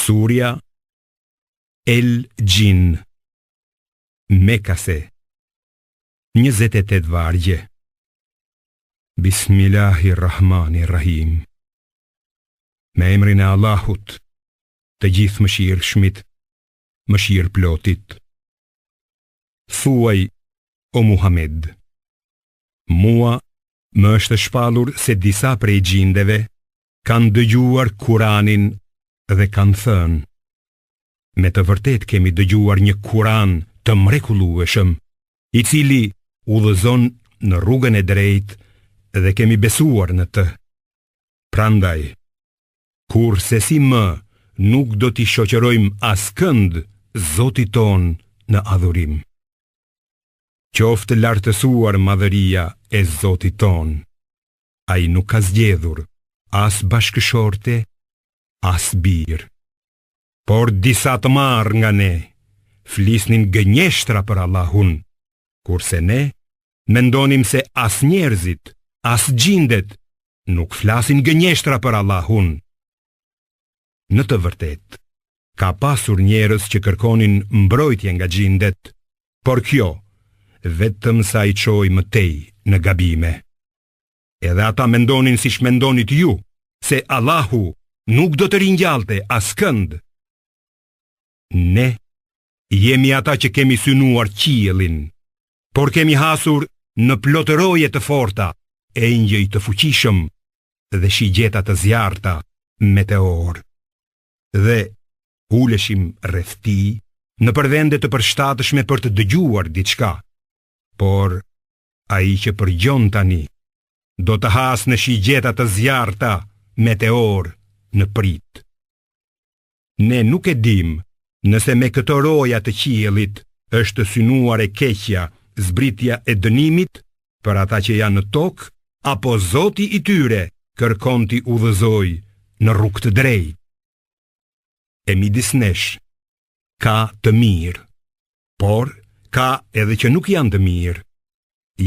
Surja El Xhin Mekase 28 vargje Bismillahirrahmanirrahim Me emrin e Allahut të Gjithëmëshirshmit mëshirëplotit Thuaj o Muhammed Mua më është shpallur se disa prej xhindeve kanë dëgjuar Kuranin dhe kanë thënë, me të vërtetë kemi dëgjuar një Kuran të mrekullueshëm, i cili udhëzon në rrugën e drejtë dhe kemi besuar në të. Prandaj, kurrsesi më nuk do t'i shoqërojmë askënd Zotit tonë në adhurim. Qoftë lartësuar madhëria e Zotit tonë. Ai nuk ka zgjedhur as bashkëshorte, as bir. Por disa të marrë nga ne, flisnin gënjeshtra për Allahun, kurse ne mendonim se as njerëzit, as xhindet, nuk flasin gënjeshtra për Allahun. Në të vërtetë, ka pasur njerëz që kërkonin mbrojtje nga xhindet, por kjo vetëm sa i çoi më tej në gabime. Edhe ata mendonin siç mendonit ju, se Allahu nuk do të ringjallte askënd. Ne jemi ata që kemi synuar qiellin, por kemi hasur në plot roje të forta, engjëj të fuqishëm dhe shigjeta të zjarrta, meteorë. Dhe uleshim rreth tij nëpër vende të përshtatshme për të dëgjuar diçka, por ai që përgjon tani, do të hasë në shigjeta të zjarrta meteorë në pritë. Ne nuk e dimë nëse me këto roja të qiellit është synuar e keqja, zbritja e dënimit për ata që janë në tokë, apo Zoti i tyre kërkon t'i udhëzojë në rrugë të drejtë. E midis nesh ka të mirë, por ka edhe që nuk janë të mirë.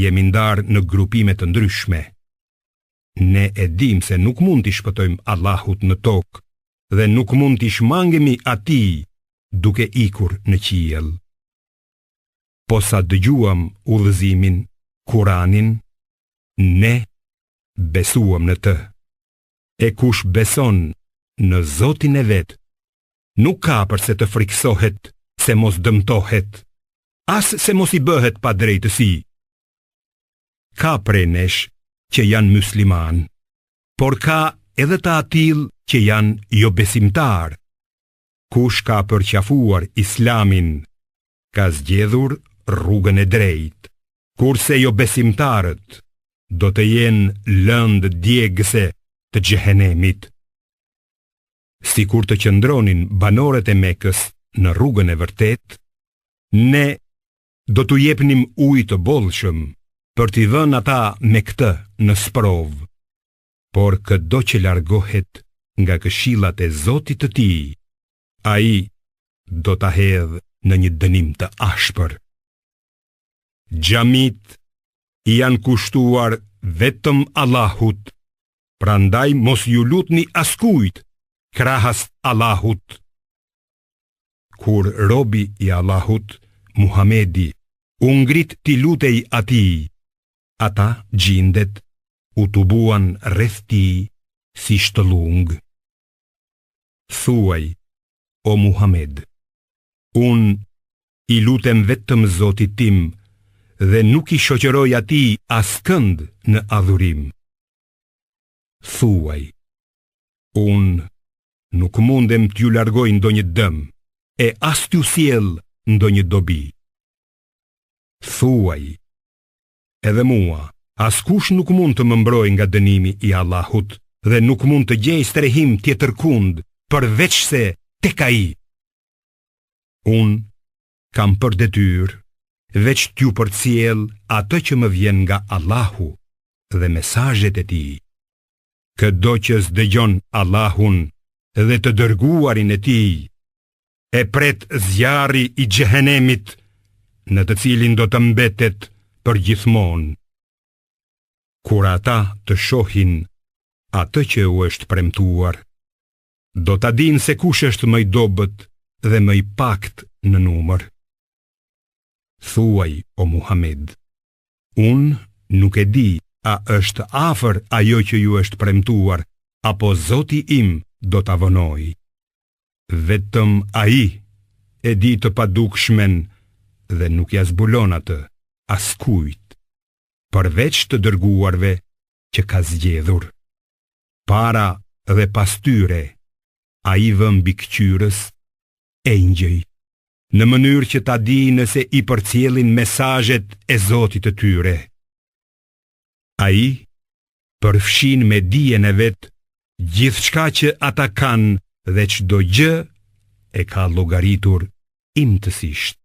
Jemi ndarë në grupime të ndryshme. Ne e dimë se nuk mund t'i shpëtojmë Allahut në tokë dhe nuk mund t'i shmangemi atij duke ikur në qiell. Posa dëgjuam udhëzimin, Kuranin, ne besuam në të. E kush beson në Zotin e vet, nuk ka përse të frikësohet se mos dëmtohet, as se mos i bëhet padrejtësi. Ka prej nesh që janë myslimanë, por ka edhe të atillë që janë jobesimtarë. Kush ka përqafuar islamin, ka zgjedhur rrugën e drejtë, kurse jobesimtarët do të jenë lëndë djegëse të xhehenemit. Sikur të qëndronin banorët e Mekës në rrugën e vërtetë, ne do t'u jepnim ujë të bollshëm për t'i vënë ata me këtë në sprovë. Por këdo që largohet nga këshillat e Zotit të tij, ai do ta hedhë në një dënim të ashpër. Xhamitë i janë kushtuar vetëm Allahut, prandaj mos iu lutni askujt krahas Allahut. Kur robi i Allahut, Muhamedi, u ngrit t'i lutej atij, ata xhindet u tubuan rreth tij si shtëllungë. Thuaj, o Muhamed, unë i lutem vetëm Zotit tim dhe nuk i shoqëroj atij askënd në adhurim. Thuaj, unë nuk mundem t'ju largoj ndonjë dëm e as t'ju sjell ndonjë dobi. Thuaj, edhe mua, askush nuk mund të më mbrojë nga dënimi i Allahut dhe nuk mund të gjej strehim tjetërkund përveçse tek ai. Unë kam për detyrë veç t'ju përcjell atë që më vjen nga Allahu dhe mesazhet e tij. Këdo që s'dëgjon Allahun dhe të dërguarin e tij, e pret zjarri i xhehenemit në të cilin do të mbetet përgjithmonë. Kur ata të shohin atë që u është premtuar, Do ta dinë se kush është më i dobët dhe më i paktë në numër. Thuaj, o Muhamed, unë nuk e di a është afër ajo që ju është premtuar, apo Zoti im do ta vonojë. Vetëm ai e di të padukshmen dhe nuk ia zbulon atë askujt, përveç të dërguarve që ka zgjedhur. Para dhe pas tyre, ai vë mbikëqyrës engjëj, në mënyrë që ta dijë nëse i përcjellin mesazhet e Zotit të tyre. Ai përfshin me dijen e vet gjithçka që ata kanë dhe çdo gjë e ka llogaritur imtësisht.